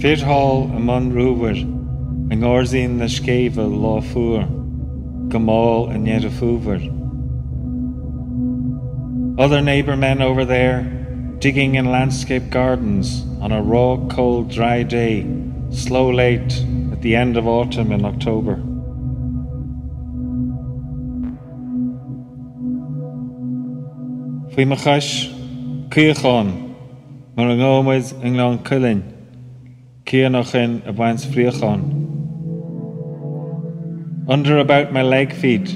Fir thall i mbun ramhar i ngairdín na scéimhe lá fuar, go mall i nDeireadh Fómhair. Other neighbour men over there, digging in landscape gardens on a raw, cold, dry day, slow late at the end of autumn in October. Faoi mo chois, caochán, mar a ngabhadh muid i nGleann Cuilinn, cian ó shoin ag baint fraochán. Under about my leg feet,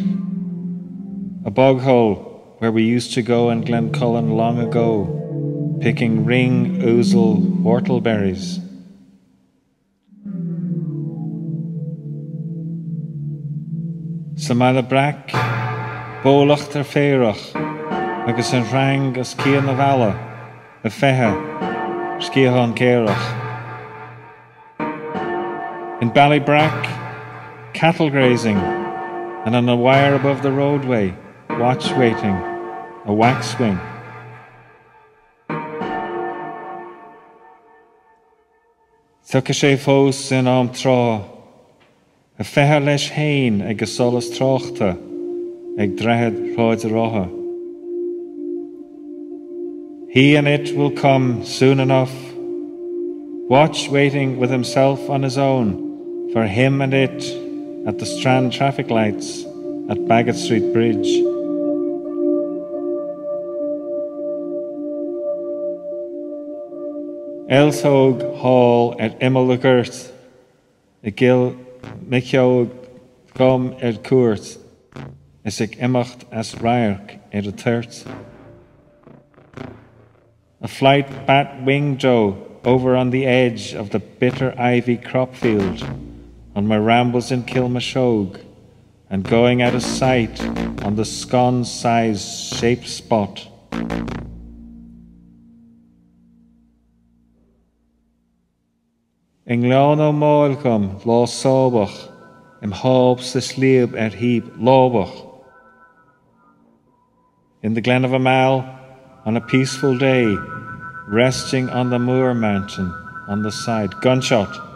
a bog hole where we used to go in Glencullen long ago, picking ring ouzel whortleberries. Sa mBaile Breac, bólacht ar féarach agus an sreang os cionn an bhalla ag feitheamh ar sciathán céarach. In Ballybrack, cattle grazing and on a wire above the roadway, watch waiting, a waxwing. Tiocfaidh sé fós in am tráth, ag feitheamh leis féin ag an solas tráchta ag droichead Shráid an Rátha. He and it will come soon enough, watch waiting with himself on his own for him and it at the Strand traffic lights at Baggot Street Bridge. Eltóg thall ar imeall an ghoirt i gCill Mhiceog dhom ar cuairt is ag imeacht as radharc ar an toirt. A flight bat winged doe over on the edge of the bitter ivy crop field on my rambles in Kilmashogue and going out of sight on the scone-sized shaped spot. I nGleann Ó Máil dhom lá sámhach im tháb sa sliabh ar thaobh lámhach. In the Glen of Imaal on a peaceful day, resting on the moor mountain on the side. Gunshot!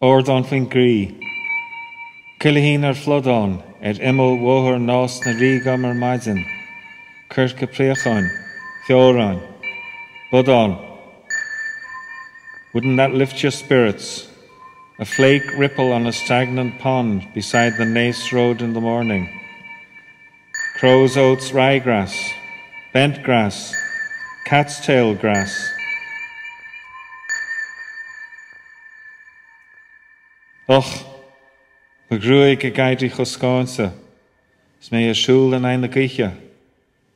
Ardán faoin gcroí. Cuilithín ar phludán ar imeall bhóthar Nás na Rí dhom ar maidin. Coirce préacháin. Feoráin. Bodán. Wouldn't that lift your spirits? A flake ripple on a stagnant pond beside the Naas Road in the morning. Crow's oats ryegrass, bent grass, cat's tail grass. Och, mo ghruaig ag éirí chomh scáinte 's mé ag siúl in aghaidh na gaoithe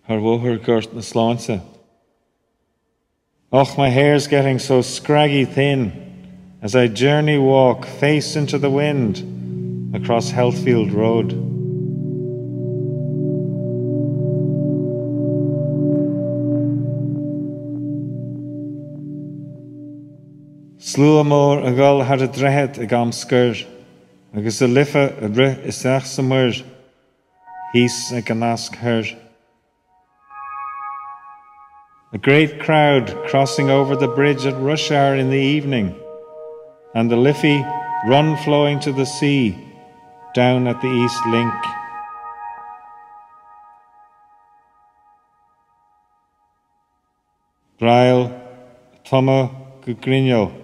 thar bhóthar Ghort na Sláinte. Och, my hair's getting so scraggy thin as I journey walk face into the wind across Healthfield Road. Slua mór ag dul thar an droichead ag am scoir agus an Life ag rith isteach sa muir thíos ag an Nasc Thoir. A great crowd crossing over the bridge at rush hour in the evening, and the Liffey run flowing to the sea down at the East Link. Breall ag tumadh go grinneall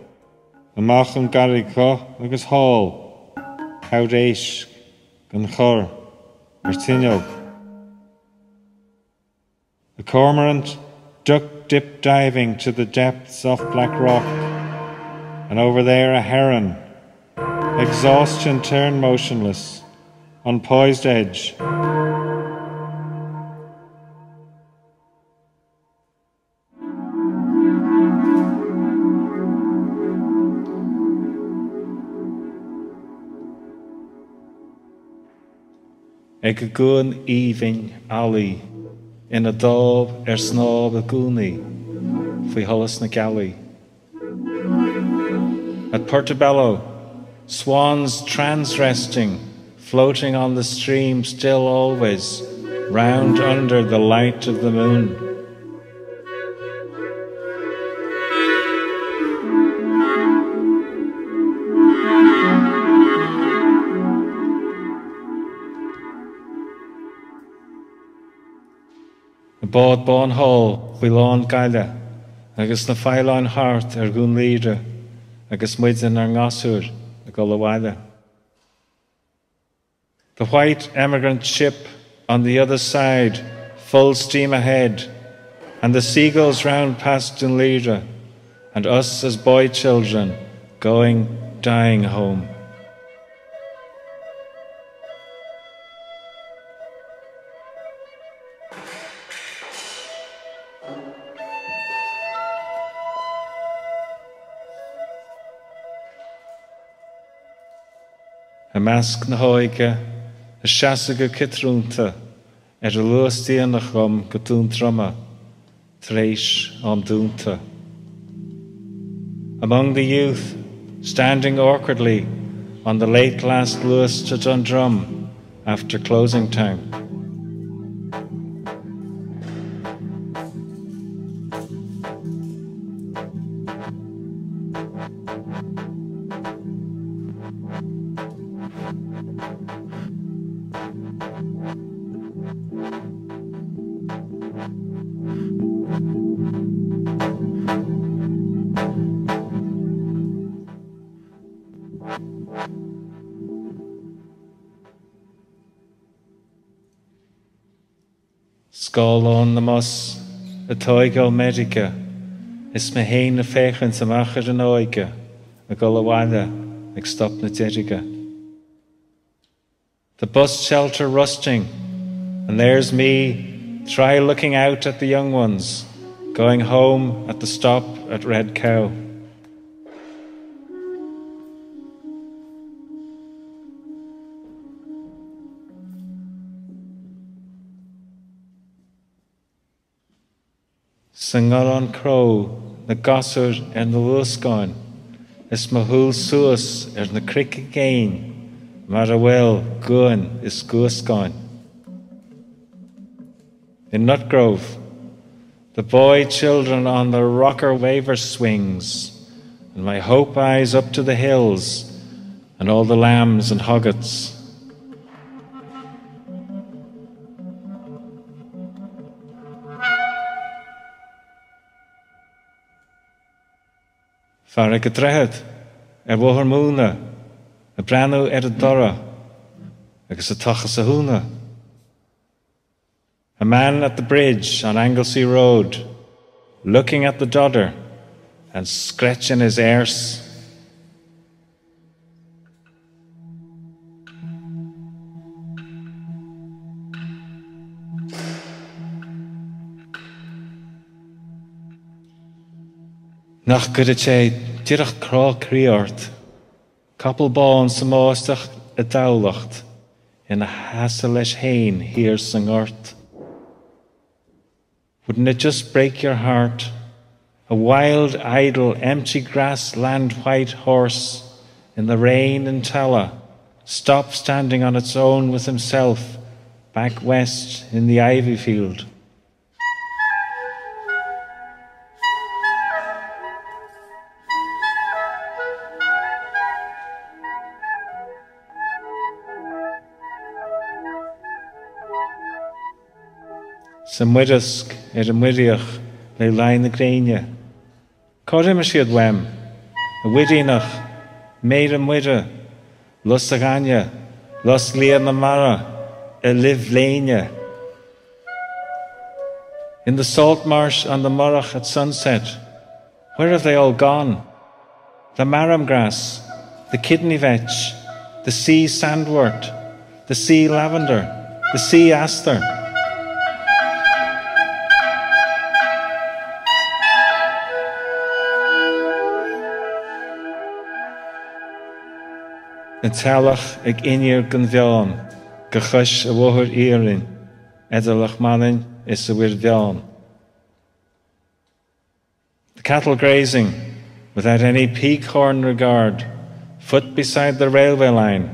amach ón gCarraig Dhoth agus thall, togha éisc gan chor ar tinneall. A cormorant duck dip diving to the depths off Black Rock, and over there a heron, exhaustion turned motionless, on poised edge. Ag an gcuan aoibhinn ealaí ina dtáb ar snámh i gcónaí faoi sholas na gealaí. At Portobello, swans trance-resting, floating on the stream still always, round under the light of the moon. An bád bán thall faoi lán gaile agus na faoileáin thart ar Dhún Laoghaire agus muid inár ngasúir ag dul abhaile. The white emigrant ship on the other side, full steam ahead, and the seagulls round past Dún Laoghaire, and us as boy children going dying home. I measc na hóige ag seasamh go ciotrúnta ar an Luas déanach dhom go Dún Droma tar éis am dúnta. Among the youth, standing awkwardly on the late last Luas to Dundrum after closing time. Scáileán na mbus ag tóigeáil meirge is mé féin ag féachaint amach ar an óige ag dul abhaile ag stop na Deirge. The bus shelter rusting and there's me try looking out at the young ones going home at the stop at Red Cow. Sa nGarrán Cró, na gasúir ar na luascáin, is mo shúil suas ar na cnoic i gcéin mar a bhfuil guain is guascáin. In Nutgrove, the boy children on the rocker waver swings, and my hope eyes up to the hills, and all the lambs and hoggets. Fear ag an droichead ar Bhóthar Móna ag breathnú ar an dtoradh agus ag tochas a thúna. A man at the bridge on Anglesea Road looking at the dodder and scratching his arse. Nach gcuirfeadh sé díreach crá croí ort, capall bán sa mbáisteach i dTamhlacht ina sheasamh leis féin thiar sa ngort. Wouldn't it just break your heart? A wild, idle, empty grass land white horse in the rain in Tallaght, stop standing on its own with himself back west in the ivy field. Sa Mhuireasc ar an Muiríoch le luí na gréine. Cár imigh siad uaim? A mhuiríneach, Méara Muire, lus a ghainne, lus liath na mara, a luibh léine. In the salt marsh on the Murrach at sunset, where have they all gone? The marram grass, the kidney vetch, the sea sandwort, the sea lavender, the sea aster. An t-eallach ag iníor den bheann go cois an bhóthair iarainn idir Loch Manainn is an Mhuir Mheáin. The cattle grazing without any peak-horn regard, foot beside the railway line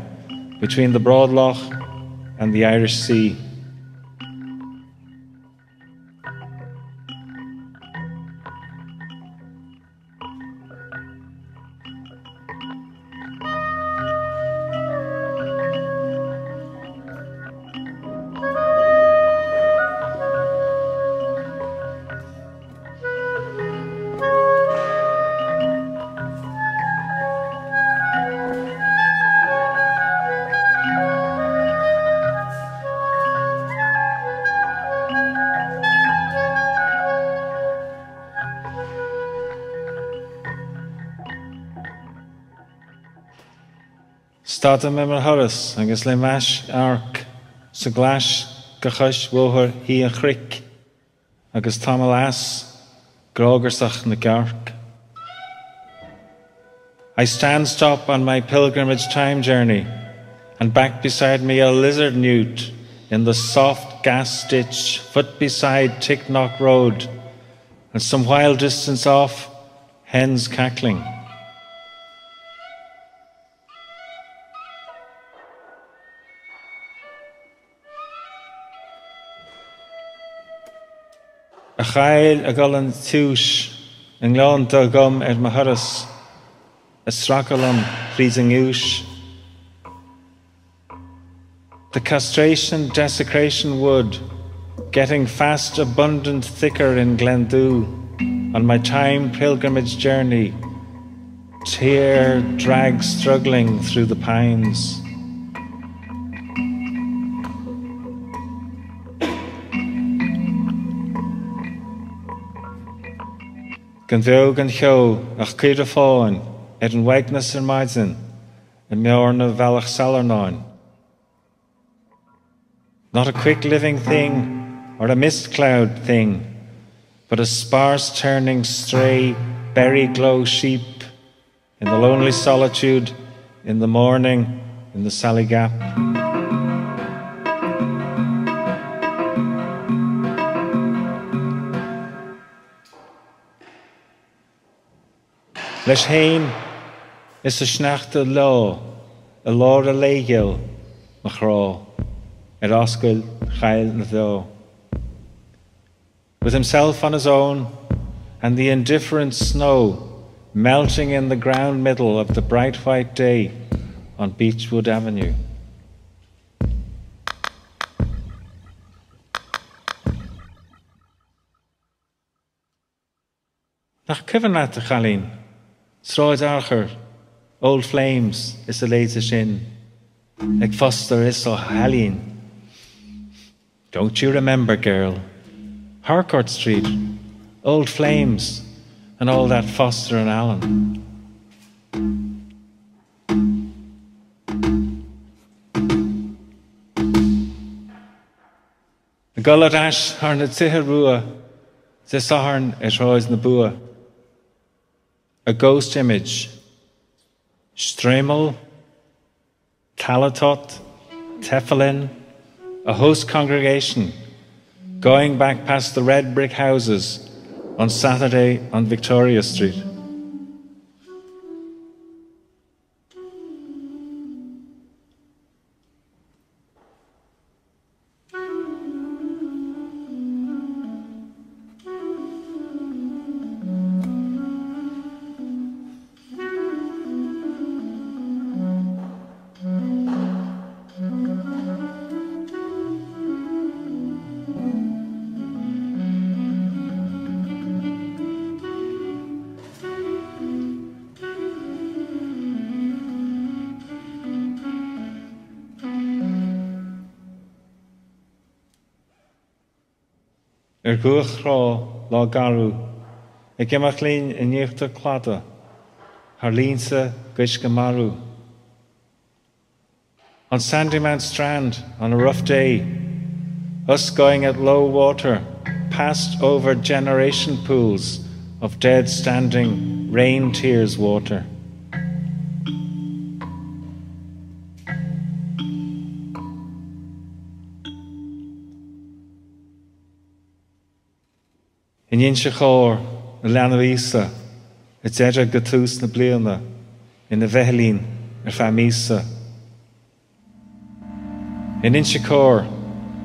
between the Broad Lough and the Irish Sea. Stadaim ar mo thuras agus le m'ais amharc sa gclais go chois bhóthair Thí an Chnoic agus tamall as grágarsach na gcearc. I stand stop on my pilgrimage time journey and back beside me a lizard newt in the soft gas ditch foot beside Ticknock Road and some while distance off hens cackling. A chaill ag dul an tiúis i nGleannta agam ar mo thuras, ag sracadh liom thríd an ngiúis. The castration desecration wood getting fast abundant thicker in Glendhu on my time pilgrimage journey tear drag struggling through the pines. Gan bheo gan cheo ach caora fáin ar an uaigneas ar maidin i mbearna Bhealach Sailearnáin. Not a quick living thing or a mist cloud thing, but a sparse turning stray berry glow sheep in the lonely solitude in the morning in the Sally Gap. Leis féin is a sneachta leo i lár a lae ghil, mo chrá, ar ascaill Choill na bhFeá. With himself on his own and the indifferent snow melting in the ground middle of the bright white day on Beechwood Avenue. Nach cuimhin leat, a chailín, Sráid Fhearchair, Old Flames is a leithéide sin, ag Foster is Ó hAilín. Don't you remember, girl, Harcourt Street, Old Flames and all that Foster and Allen. Ag dul ar ais thar na tithe rua Dé Sathairn ar Shráid na Bua. A ghost image. Shtreimel, Talatot, Tefillin, a host congregation going back past the red brick houses on Saturday on Victoria Street. Ar dhumhach thrá lá garbh, ag imeacht linn in íochtar cladaigh, thar línte d'uisce marbh. On Sandymount Strand on a rough day, us going at low water, passed over generation pools of dead standing rain tears water. In Inse Chór a leanbh Íosa ag deireadh go tús na bliana ina bheithilín ar feadh míosa. In Inchicore,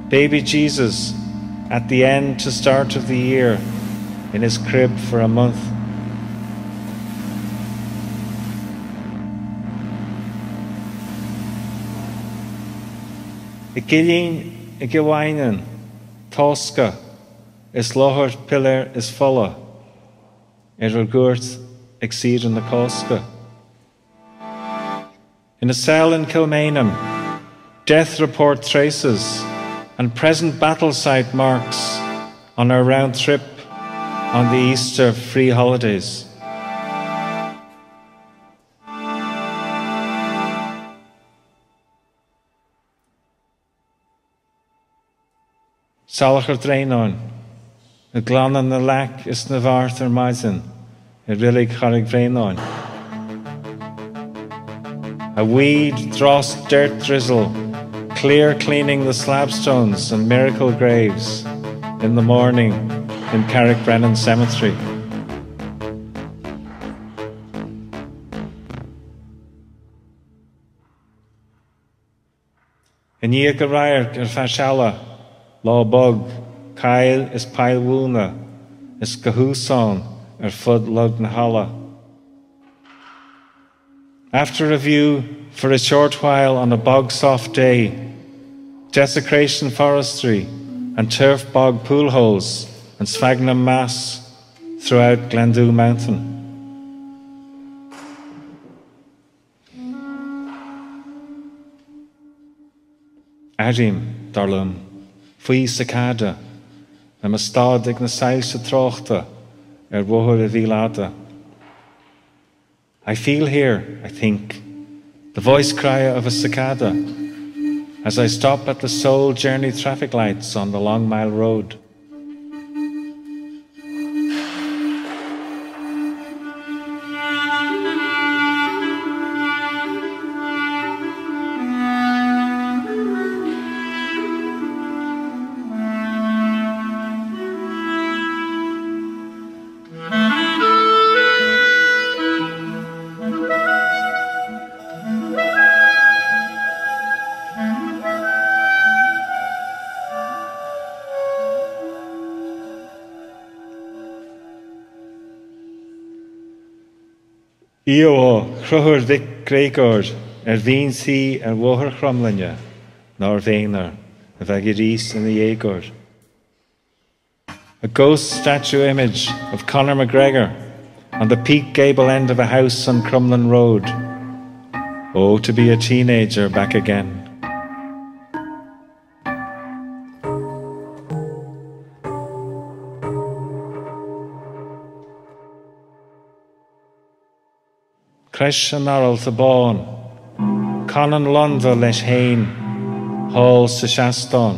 baby Jesus at the end to start of the year in his crib for a month. I gcillín i gCill Mhaighneann, tásca is láthair piléir is fola ar ár gcuairt ag saoire na Cásca. In a cell in Kilmainham, death report traces and present battle site marks on our round trip on the Easter free holidays. Salachar Draenáin, ag glanadh na leac is na bhfeart ar maidin i Reilig Charraig Bhréanainn. A weed dross dirt drizzle, clear cleaning the slabstones and miracle graves in the morning in Carrickbrennan Cemetery. I ndiaidh an radhairc ar feadh seala, lá bog, coill is poill mhóna is go húsán ar fud Log na hEala. After a view for a short while on a bog soft day, desecration forestry and turf bog pool holes and sphagnum moss throughout Glendhu Mountain. Airím, dar liom, faoi cicada i mo stad ag na soilse tráchta ar Bhóthar an Mhíl Fhada. I feel here, I think, the voice cry of a cicada as I stop at the Seoul Journey traffic lights on the Long Mile Road. Íomhá Chonchúir Mhic Gréagóir ar bhinn tí ar Bhóthar Chromghlinne nárbh aonar a bheidh arís ina dhéagóir. A ghost statue image of Conor McGregor on the peak gable end of a house on Crumlin Road. Oh, to be a teenager back again. Crois an Aralta Bán, Canann Londa leis féin, thall sa seastán.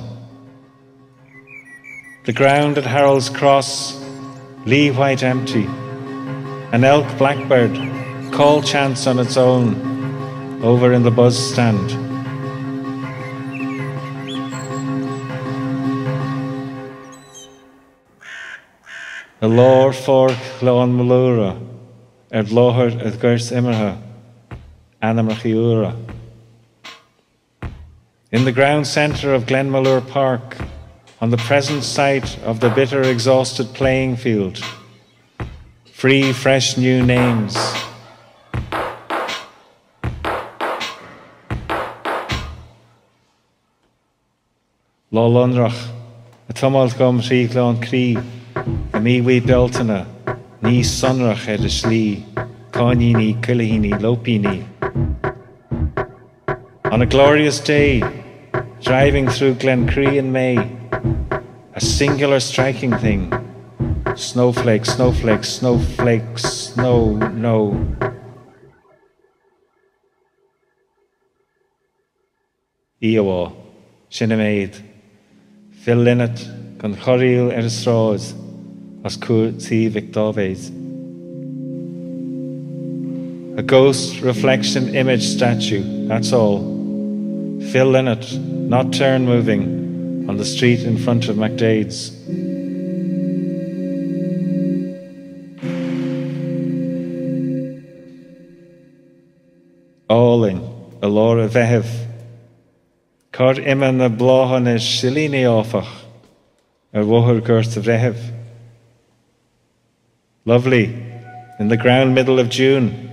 The ground at Harold's Cross, Lee white empty. An elk blackbird, call chants on its own, over in the buzz stand. I lár Pháirc Ghleann Molúra ar láthair an ghoirt imeartha, ainmneacha úra. In the ground centre of Glenmalure Park, on the present site of the bitter exhausted playing field, free fresh new names. Lá lonrach, ag tiomáint dom trí Ghleann Crí i mí mhaith Bealtaine, ní sonrach ar an slí, cáithníní, cuilithíní, lóipíní. On a glorious day, driving through Glencree in May, a singular striking thing, snowflake, snowflake, snowflake, snow, no. Íomhá, sin an méid. Phil Lynott gan chorraíl ar an sráid os comhair tí Mhic Dáibhéid. A ghost reflection image statue, that's all. Phil Lynott, not turn moving, on the street in front of McDade's. Álainn i lár an Mheithimh. Cár imigh na bláthanna silíní áfach ar Bhóthar Ghort an Bhreithimh? Lovely, in the ground middle of June.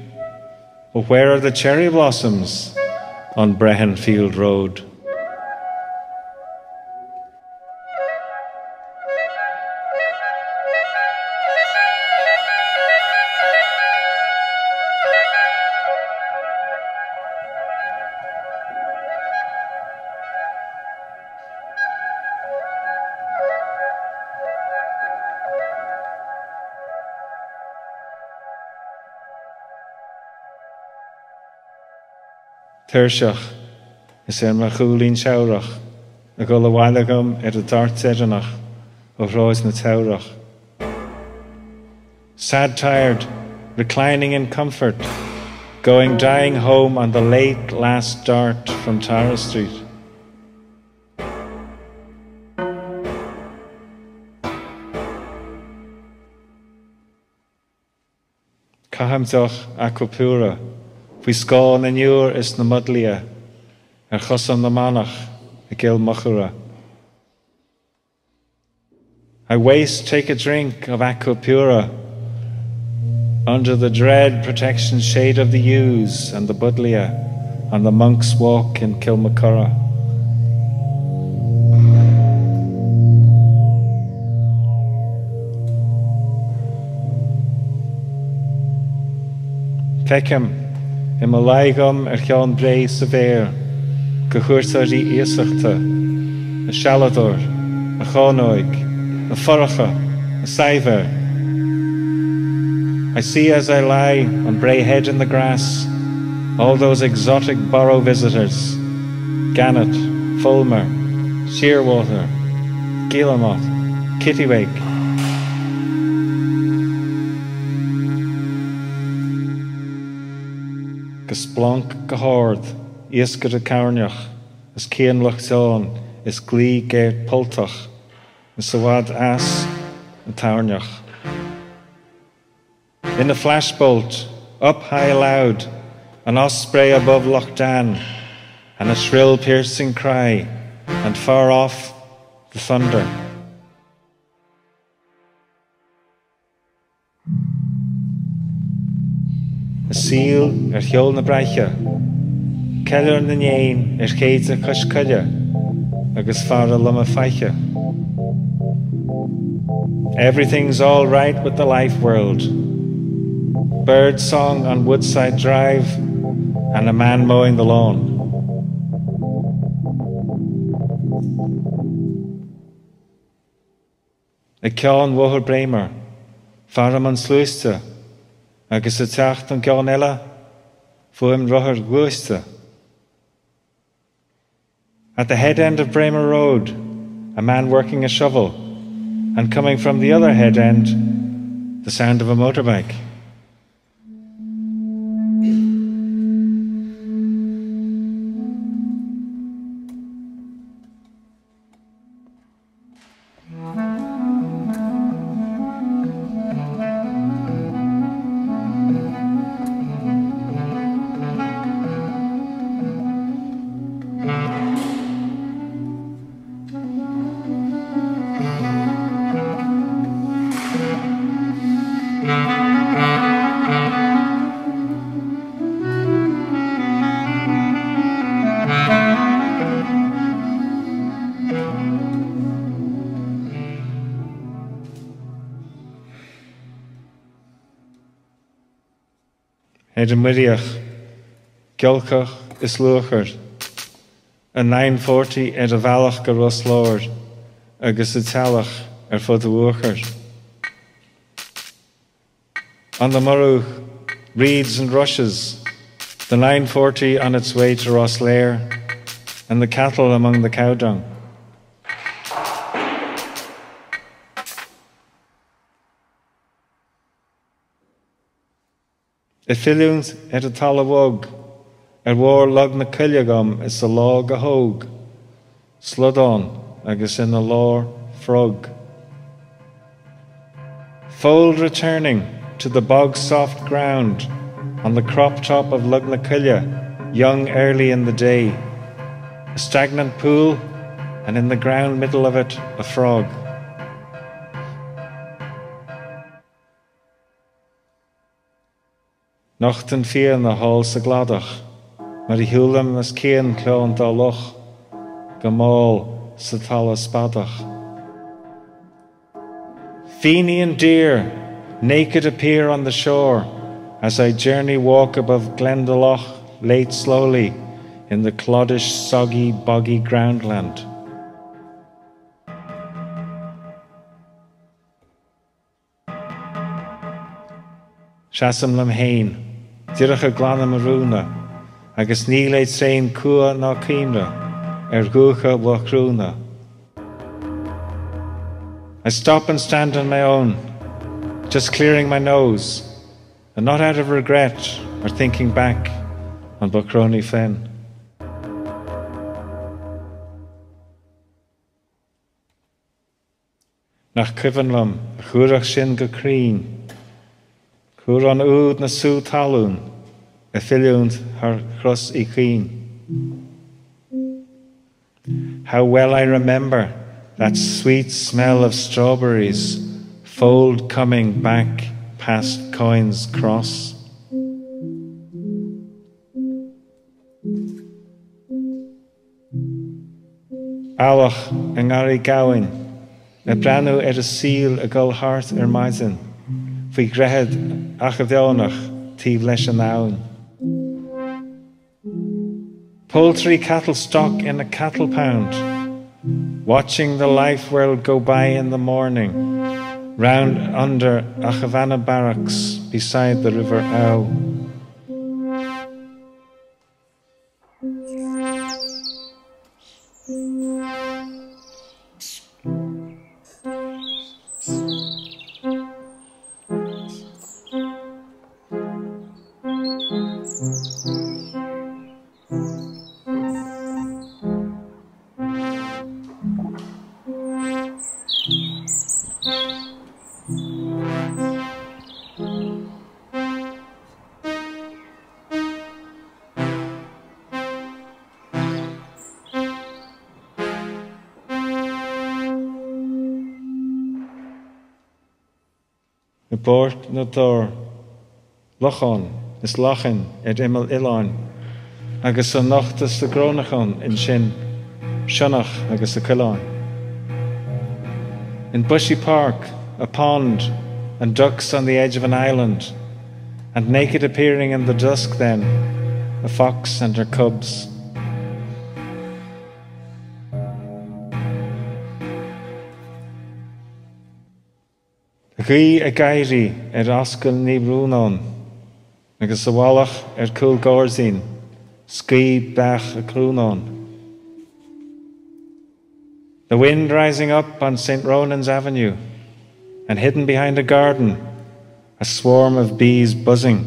But where are the cherry blossoms on Brehon Field Road? Tuirseach, is ar mo chúilín seamhrach. Ag dul abhaile dhom ar an dart deireanach ó Shráid na Teamhrach. Sad tired, reclining in comfort, going dying home on the late last dart from Tara Street. Caithim deoch Aqua Pura faoi scáth na n-iúr is na mbuddleia ar chosán na manach i gCill Mochura. I waste take a drink of Aqua Pura under the dread protection shade of the yews and the buddleia on the monk's walk in Kilmacurragh. Feicim i mo luí dhom ar cheann Bré sa bhféar go chuairteoirí iasachta, na sealadair, na cánóig, na foracha, na saidhbhir. I see as I lie on Bray Head in the grass all those exotic borrow visitors, gannet, fulmar, shearwater, guillemot, kittiwake. Go splonc go hard, iascaire coirneach, is cianlucht donn is glaoth géar polltach, is i bhfad as an toirneach. In a flashbolt, up high aloud, an osprey above Loch Dan, and a shrill piercing cry, and far off the thunder. A saol ar sheol na braiche, ceiliúr na n-éan ar chéide cois coille agus fara loma faiche. Everything's all right with the life world. Bird song on Woodside Drive and a man mowing the lawn. Ag ceann Bhóthar Braemar, fearaim an sluaiste, agus ag teacht ón gceann eile, fuaim rothair ghluaiste. At the head end of Braemar Road, a man working a shovel, and coming from the other head end, the sound of a motorbike. Ar an Muiríoch, giolcach is luachair, an 9:40 ar a bhealach go Ros Láir agus an t-eallach ar fud a uachair. On the Murrough, reeds and rushes, the 9:40 on its way to Rosslare, and the cattle among the cow dung. Ag filleadh ar an talamh bhog, ar bharr Log na Coille dhom is a lá go hóg, slodán agus ina lár frog. Fold returning to the bog soft ground on the crop top of Lug na Coille, young early in the day, a stagnant pool and in the ground middle of it a frog. Nocht an fianna thall sa gcladach, mar a shiúlaim os cionn Chluain Dá Loch go mall sa talamh spadach. Fenian deer naked appear on the shore as I journey walk above Glendalough late slowly in the cloddish soggy boggy groundland. Seasaim liom féin, díreach ag glanadh mo rúnna, agus níl é tréan cumha ná coimre, ar dhúiche Mhaigh Cruamhna. I stop and stand on my own, just clearing my nose, and not out of regret or thinking back on Buckroney Fen. Nach cuimhin liom a chuarach sin go cruinn, Cúrán úd na sú talún ag filiúint thar Chros Uí Chaoin. How well I remember that sweet smell of strawberries fold coming back past Coyne's Cross. Eallach i ngarraí gabhainn, ag breathnú ar a saol ag dul thart ar maidin faoi dhroichead Achadh Mheánach taobh leis an abhainn. Poultry cattle stock in a cattle pound, watching the life world go by in the morning, round under Aghavannagh Barracks beside the River Ow. I bPáirc na dTor, lochán is lachain ar imeall oileáin, agus a nochtadh sa gcrónachán ansin, sionnach agus a coileáin. In Bushy Park, a pond, and ducks on the edge of an island, and naked appearing in the dusk then, a fox and her cubs. Gaoth ag éirí ar Ascaill Naomh Rónán agus sa mhullach ar Chúil Gairdín, scaoth beach a crónán. The wind rising up on St. Ronan's Avenue and hidden behind a garden, a swarm of bees buzzing.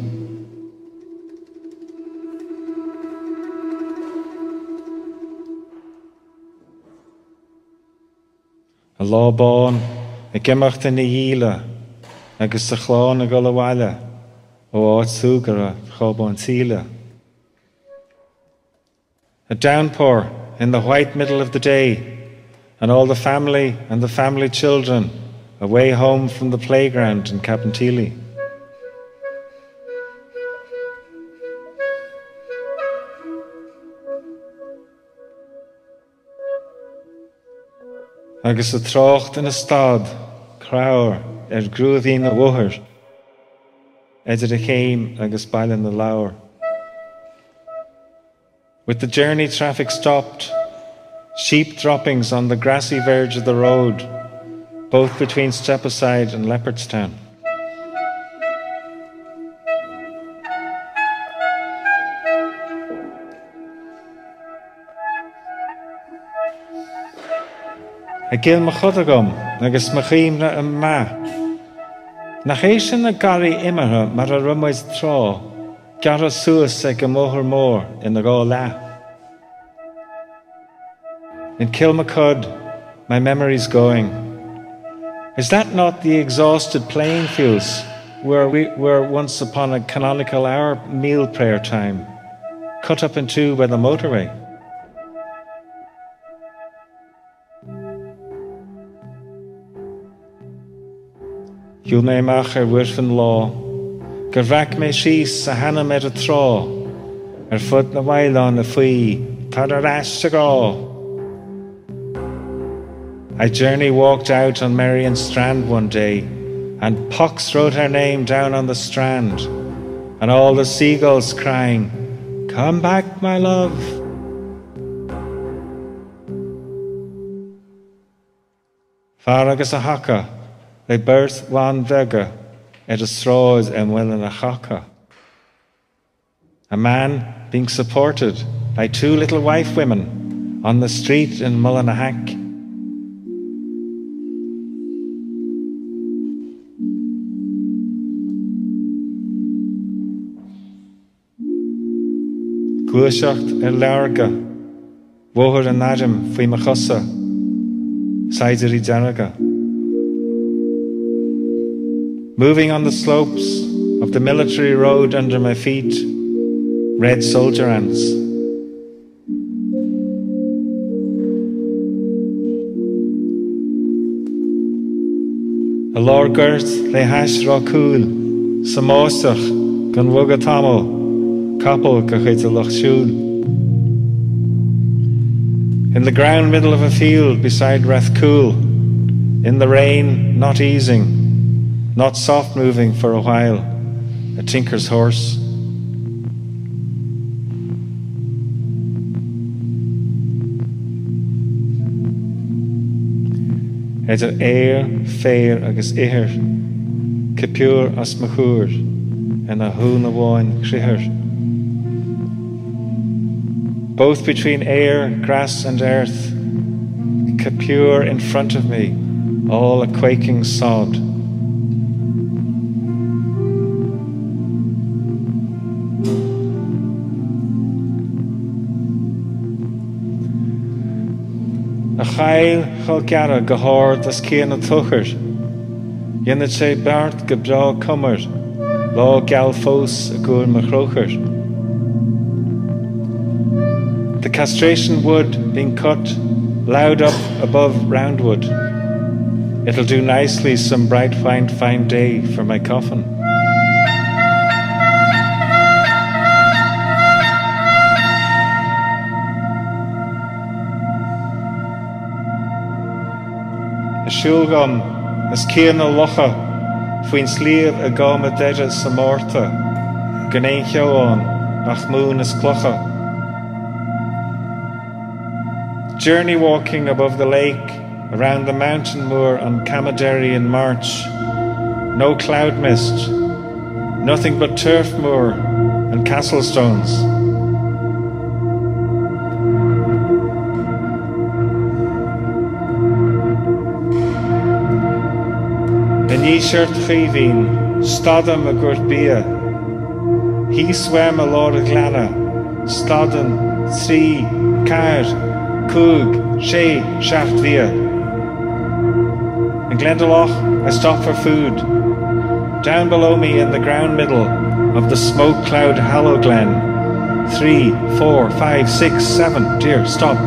An lá bán ag imeacht ina dhíle agus sa chlann ag dul abhaile ó áit súgartha Chábán tSíle. A downpour in the white middle of the day and all the family and the family children away home from the playground in Cabinteely. Agus an trácht ina stad, creabhar ar ghrúimhín an bhóthair idir an Chéim agus Baile na Lobhar. With the journey traffic stopped, sheep droppings on the grassy verge of the road, both between Stepaside and Leopardstown. I gCill Mochuda agam agus mo chuimhne ag meath. Nach é sin an garraí imeartha mar a raibh muid tráth, gearrtha suas ag an mbóthar mór ina dhá leath. In Kilmacud, my memory's going. Is that not the exhausted playing fields where we were once upon a canonical hour meal prayer time, cut up in two by the motorway? Shiúil mé amach ar Mhuirfean lá gur bhreac mé síos a hainm ar an trá ar fud na bhfaoileán faoi tar ar ais a ghrá. I journey walked out on Merrion Strand one day and pox wrote her name down on the strand and all the seagulls crying, Come back, my love. Fear agus a haca le beirt bhan bheaga ar an sráid i Muileann an Choca. A man being supported by two little wife women On the street in Mullinahak. Gluaiseacht ar learga, bóthar an airm faoi mo chosa, saighdiúirí dearga. Moving on the slopes of the military road under my feet, red soldier ants. I lár goirt le hais Ráth Cúil, sa mbáisteach, gan bhogadh tamall, capall de chuid an Lucht Siúil. In the ground middle of a field beside Rathcoole, in the rain, not easing, not soft moving for a while, a tinker's horse. Idir fhéar, féar agus ithir, cipiúr as mo chúr ina thún amháin criathair. Both between air, grass and earth, Kippure in front of me, all a quaking sod. A choill chol ceathracha go hard os cionn an tsochair, Dhéanfadh sé beart go breá cumair, lá geal fós i gcomhair mo thrócaire. The castration wood being cut loud up above Roundwood, It'll do nicely some bright fine fine day for my coffin. Ag siúl dom os cionn na locha faoin sliabh i gCám a' Doire sa Mhárta, gan aon cheo ann ach móin is clocha. Journey walking above the lake around the mountain moor on Camaderry in March, no cloud mist, nothing but turf moor and castle stones. I nDíseart Chaoimhín, stadaim i gcúirt bia. Thíos uaim i lár an ghleanna, stadann 3, 4, 5, 6, 7 bhfia. In Glendalough, I stop for food. Down below me in the ground middle of the smoke cloud hollow glen. 3, 4, 5, 6, 7, dear, stop.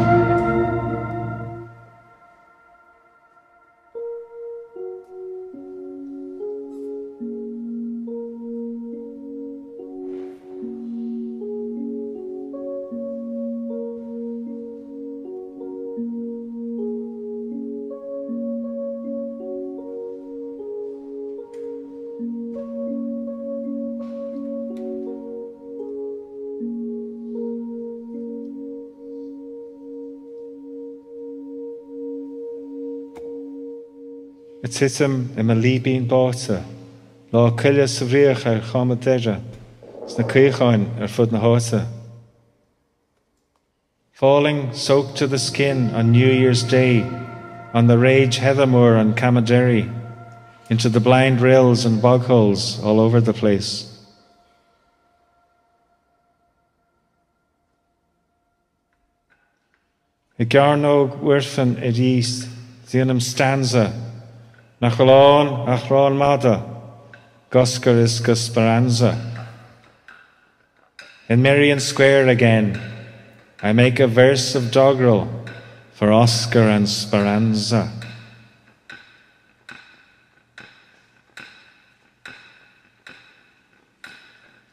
Ag titim i mo líbín báite, Lá Coille sa bhfraoch ar Chám a' Doire, sna caocháin ar fud na háite. Falling soaked to the skin on New Year's Day, on the rage heathermoor on Camaderry, into the blind rills and bog holes all over the place. I gCearnóg Mhuirfean arís déanaim stanza nach bhfuil ann ach rán madadh d'Oscar is do Speranza. In Merrion Square again I make a verse of doggerel for Oscar and Speranza.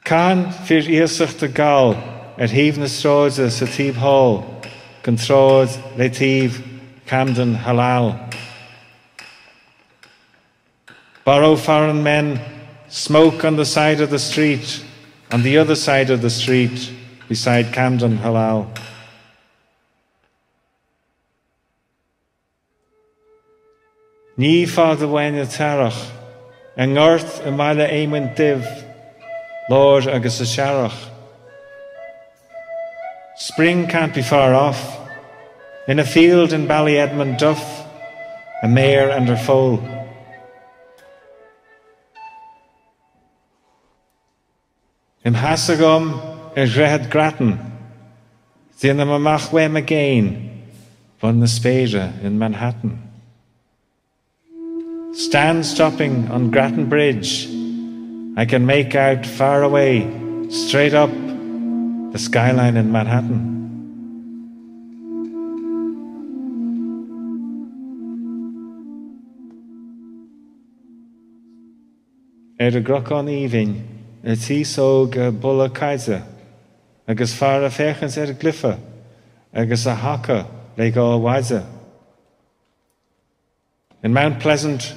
Caitheann fir iasachta gal ar thaobh na sráide sa taobh thall den tsráid le taobh Camden Halal. Borrow foreign men smoke on the side of the street, on the other side of the street beside Camden Halal. Ní fada uainn an t-earrach, I ngort i mBaile Éamoinn Duibh, láir agus a searrach. Spring can't be far off. In a field in Ballyedmond Duff, a mare and her foal. Im sheasamh agam ar Dhroichead Grattan, déanaim amach uaim i gcéin bun na spéire in Manhattan. Stand stopping on Grattan Bridge, I can make out far away, straight up, the skyline in Manhattan. Ar an gCnocán Aoibhinn, an t-aos óg ag bualadh caide agus fear ag féachaint ar an gcluiche agus a thaca le dhá mhaide. In Mount Pleasant,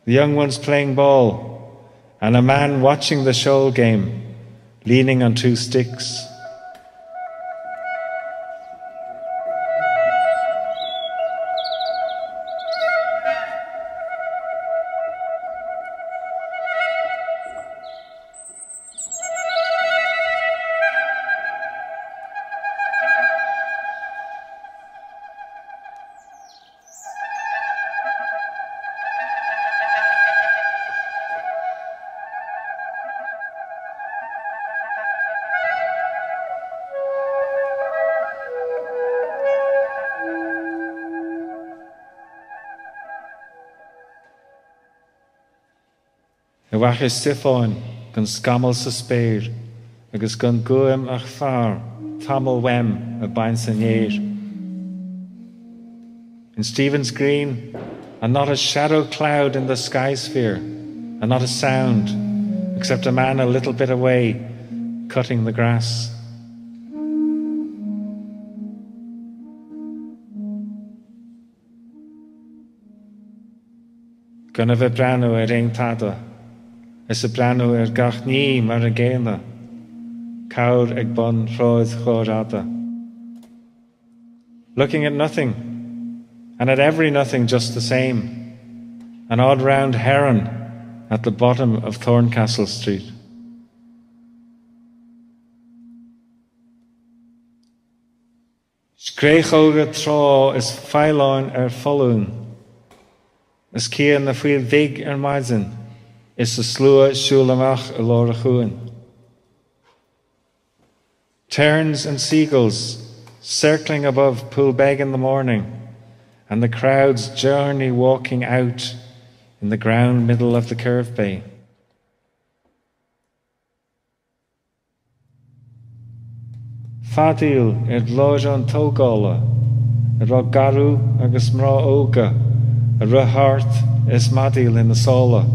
the young ones playing ball and a man watching the shoal game, leaning on two sticks. I bhFaiche Stiofáin gan scamall sa spéir agus gan guaim ach fear tamall uaim ag baint an fhéir. In Stephen's Green and not a shadow cloud in the sky sphere and not a sound except a man a little bit away cutting the grass. Gan a bheith ag breathnú ar aon tada, is ag breathnú ar gach ní mar an gcéanna, corr ag bun Shráid Chláir Fhada. Looking at nothing, and at every nothing just the same, an odd round heron at the bottom of Thorncastle Street. Scréachóga trá is faoileáin ar foluain, Is cía na faoil bhig ar maidin is a slua ag siúl amach i lár an chuain. Terns and seagulls circling above Poolbeg in the morning and the crowds journey walking out in the ground middle of the curve bay. Feadaíl ar láithreán tógála a raibh garú agus mná óga ag rith thart is madaíl ina sála.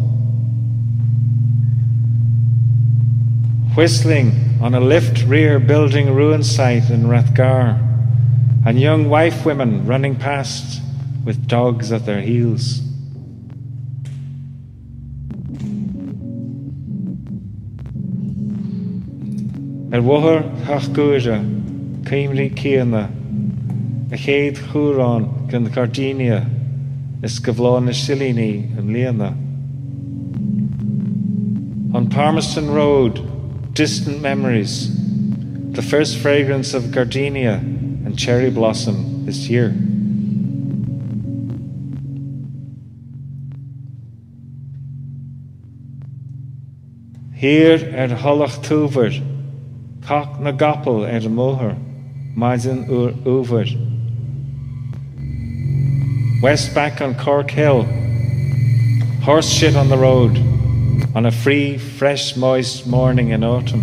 Whistling on a lift rear building ruin site in Rathgar and young wife women running past with dogs at their heels. Ar bhóthar Theach Guaire, coimrí cíona, a chéad chumhrán den ghairdínia is de bhláth na silíní i mbliana. On Palmerston Road, distant memories, the first fragrance of gardenia and cherry blossom this year. Thiar ar Thulach Tuabhair, cac na gcapall ar an mbóthar, maidin fhuar fhómhair. West back on Cork Hill, horse shit on the road, on a free, fresh, moist morning in autumn.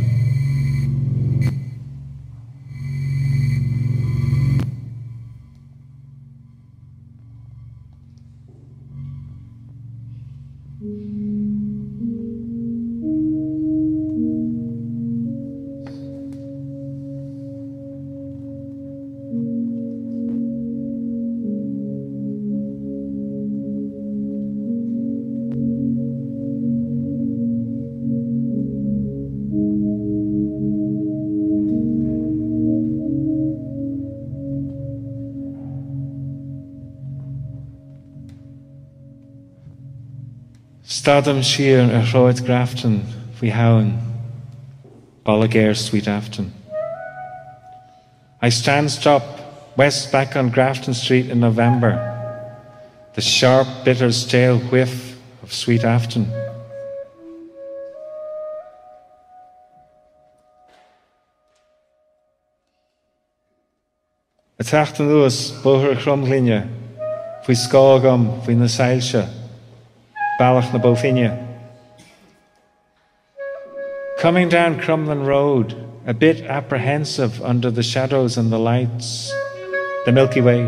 Stadaim siar ar Shráid Grafton faoi Shamhain, boladh géar Sweet Afton. I stand stop West back on Grafton Street in November, the sharp, bitter, stale whiff of sweet Afton. Ag teacht anuas Bóthar Chromghlinne, faoi scáth agam faoi na soilse, Bealach na Bó Finne. Coming down Crumlin Road, a bit apprehensive under the shadows and the lights, the Milky Way.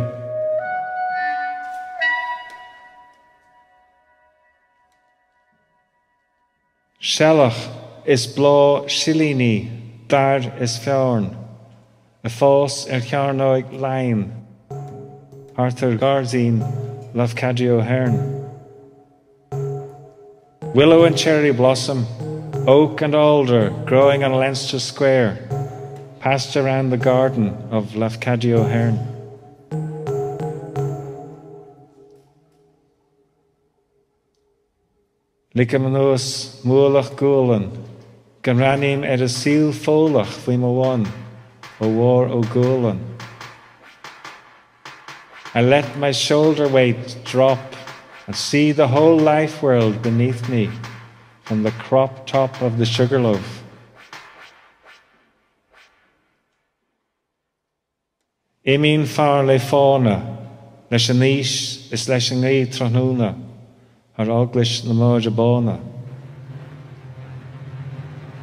Seileach is bláth silíní, dair is fearn, ag fás ar chearnóg Laighean, thart ar ghairdín Lafcadio Hearn. Willow and cherry blossom, oak and alder growing on Leinster Square, passed around the garden of Lafcadio Hearn. Ligim anuas m'ualach gualann, go mbreathnaím ar an saol foghlach faoi mo bhun, ó bharr Ó Gualann. I let my shoulder weight drop and see the whole life world beneath me from the crop top of the Sugarloaf. Imíonn fear le fána, leis an aois is leis an ngaoth tráthnóna thar Eaglais na Máire Báine.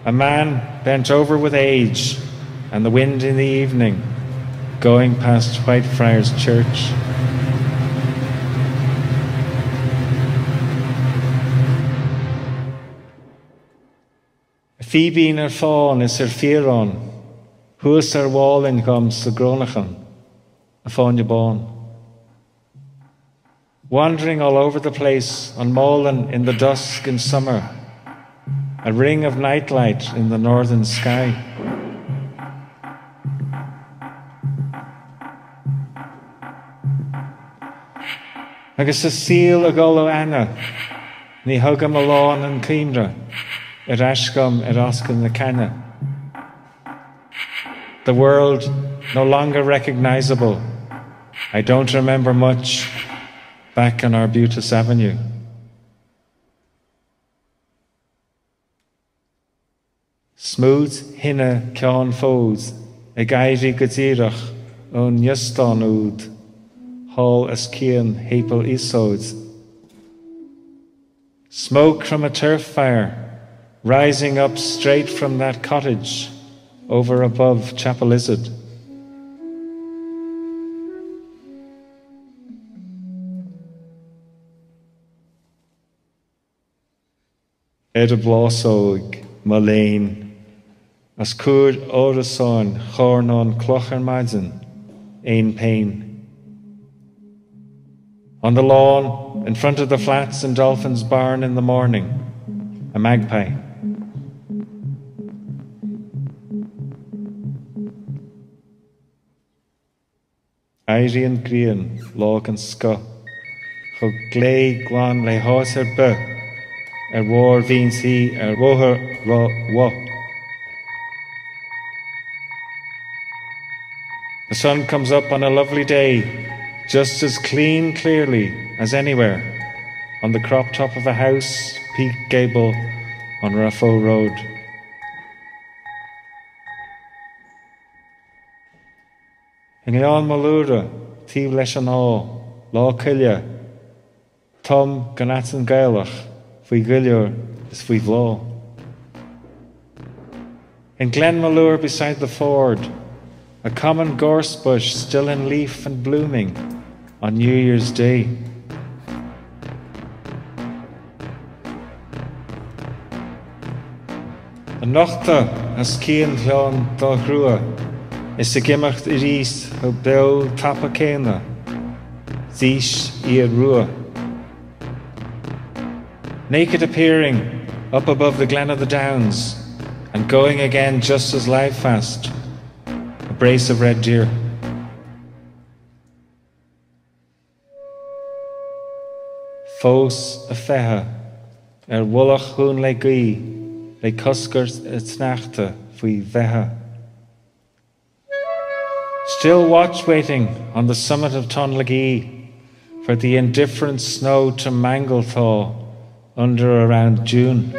A man bent over with age and the wind in the evening going past Whitefriars Church. Fíbín ar fán is ar fiarán, thuas ar Mhálainn dhom sa gCrónachán, a Fáinne Bán. Wandering all over the place on Málainn in the dusk in summer, a ring of nightlight in the northern sky. Agus an saol ag dul ó aithne, ní thugaim a lán an cuimhne ar ais dhom ar ascaill na Caithne. The world no longer recognisable, I don't remember much back on Arbutus Avenue. Smúit thine ceann fóid ag éirí go díreach ón iostán úd thall os cionn Shéipéal Iosóid. Smoke from a turf fire rising up straight from that cottage over above Chapelizod. Ar an bplásóg, mo léan, os comhair árasáin charnán cloch ar maidin, éan péin. On the lawn, in front of the flats in Dolphin's Barn in the morning, a magpie. Éiríonn grian lá den scoth, chomh glé glan le háit ar bith ar bharr Bhinn Tí ar Bhóthar Ráth Bhoth. The sun comes up on a lovely day, just as clean clearly as anywhere, on the crop top of a house, peak gable, on Raphoe Road. I nGleann Molúra, taobh leis an áth, Lá Coille, tom den aiteann Gaelach faoi dhuilliúr is faoi bhláth. In Glenmalure beside the ford, a common gorse bush still in leaf and blooming on New Year's Day. Ag nochtadh os cionn Ghleann Dá Ghrua is ag imeacht arís chomh beo tapa céanna dís fhia rua. Naked appearing up above the Glen of the Downs and going again just as live fast, a brace of red deer. Fós ag feitheamh ar mhullach Dhún Lé Gaoith le coscairt an tsneachta faoi bheithe. Still watch waiting on the summit of Tonlagee for the indifferent snow to mangle thaw under around June.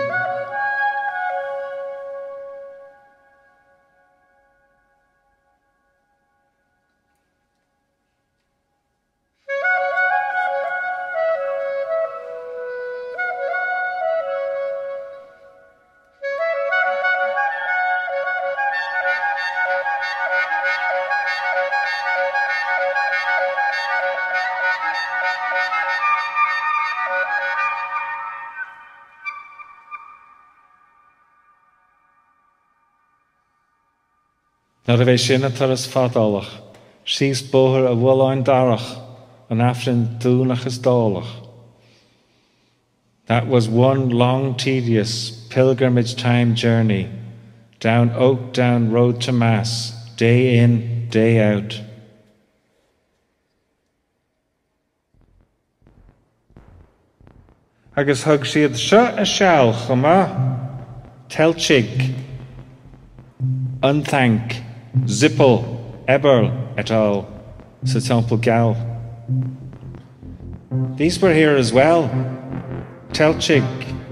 Nárbh é sin an turas fadálach síos bóthar a' Bhulláin Darach an Aifrinn Domhnach is Dálach? That was one long tedious pilgrimage time journey down Oakdown Road to Mass, day in, day out. Agus thug siad seo a seal chomh maith, Teltschik, Unthank, Zippel, Eberl et al. Sa Teampall Geal. These were here as well, Teltschik,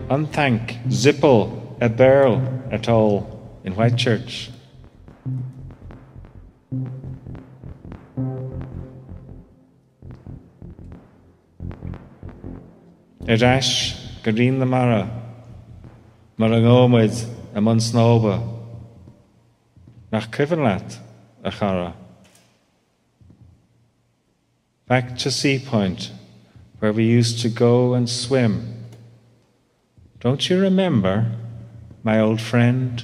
Unthank, Zippel, Eberl et al. In Whitechurch. Ar ais go Rinn na Mara mar a ngabhadh muid i mbun snámha. Nach cuimhin leat, a chara? Back to Seapoint where we used to go and swim. Don't you remember, my old friend?